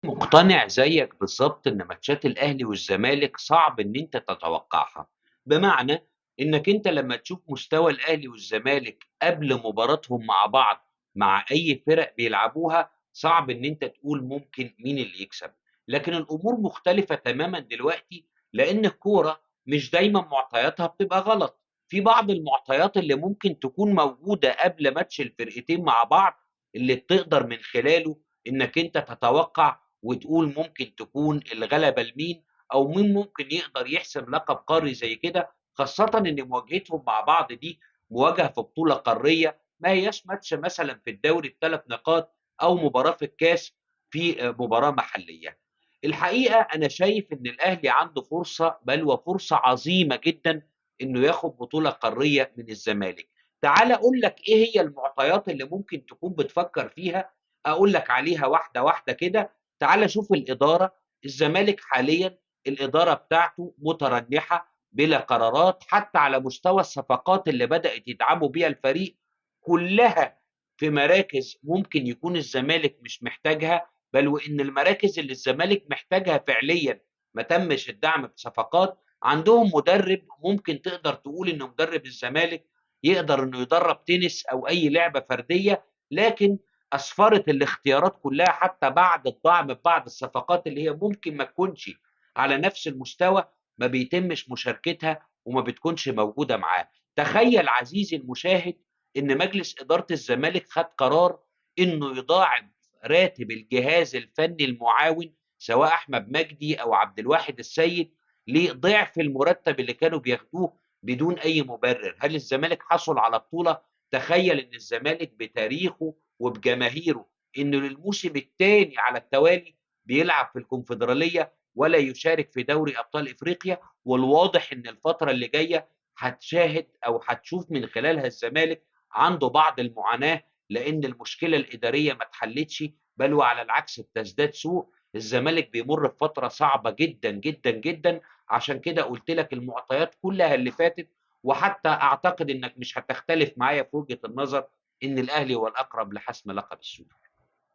مقتنع زيك بالظبط ان ماتشات الاهلي والزمالك صعب ان انت تتوقعها. بمعنى انك انت لما تشوف مستوى الاهلي والزمالك قبل مباراتهم مع بعض مع اي فرق بيلعبوها، صعب ان انت تقول ممكن مين اللي يكسب. لكن الامور مختلفة تماما دلوقتي، لان الكورة مش دايما معطياتها بتبقى غلط. في بعض المعطيات اللي ممكن تكون موجودة قبل ماتش الفرقتين مع بعض اللي بتقدر من خلاله انك انت تتوقع وتقول ممكن تكون الغلبة لمين أو مين ممكن يقدر يحسم لقب قاري زي كده، خاصة إن مواجهتهم مع بعض دي مواجهة في بطولة قارية، ما هياش ماتش مثلا في الدوري بثلاث نقاط أو مباراة في الكاس في مباراة محلية. الحقيقة أنا شايف إن الأهلي عنده فرصة، بل وفرصة عظيمة جدا، إنه ياخد بطولة قارية من الزمالك. تعال أقول لك إيه هي المعطيات اللي ممكن تكون بتفكر فيها، أقول لك عليها واحدة واحدة كده. تعال شوف الإدارة. الزمالك حاليا الإدارة بتاعته مترنحة بلا قرارات، حتى على مستوى الصفقات اللي بدأت يدعموا بيها الفريق كلها في مراكز ممكن يكون الزمالك مش محتاجها، بل وإن المراكز اللي الزمالك محتاجها فعليا ما تمش الدعم بصفقات. عندهم مدرب ممكن تقدر تقول إن مدرب الزمالك يقدر إنه يدرب تنس أو أي لعبة فردية، لكن أسفرت الاختيارات كلها حتى بعد الدعم ببعض الصفقات اللي هي ممكن ما تكونش على نفس المستوى ما بيتمش مشاركتها وما بتكونش موجودة معاه. تخيل عزيزي المشاهد إن مجلس إدارة الزمالك خد قرار إنه يضاعف راتب الجهاز الفني المعاون سواء أحمد مجدي أو عبد الواحد السيد لضعف المرتب اللي كانوا بياخدوه بدون أي مبرر. هل الزمالك حصل على بطولة؟ تخيل إن الزمالك بتاريخه وبجماهيره إنه للموسم الثاني على التوالي بيلعب في الكونفدرالية ولا يشارك في دوري أبطال إفريقيا، والواضح إن الفترة اللي جاية هتشاهد أو هتشوف من خلالها الزمالك عنده بعض المعاناة، لأن المشكلة الإدارية ما اتحلتش، بل وعلى العكس بتزداد سوء. الزمالك بيمر بفترة صعبة جدا جدا جدا. عشان كده قلت لك المعطيات كلها اللي فاتت، وحتى أعتقد إنك مش هتختلف معايا في وجهة النظر إن الأهلي هو الأقرب لحسم لقب السوبر.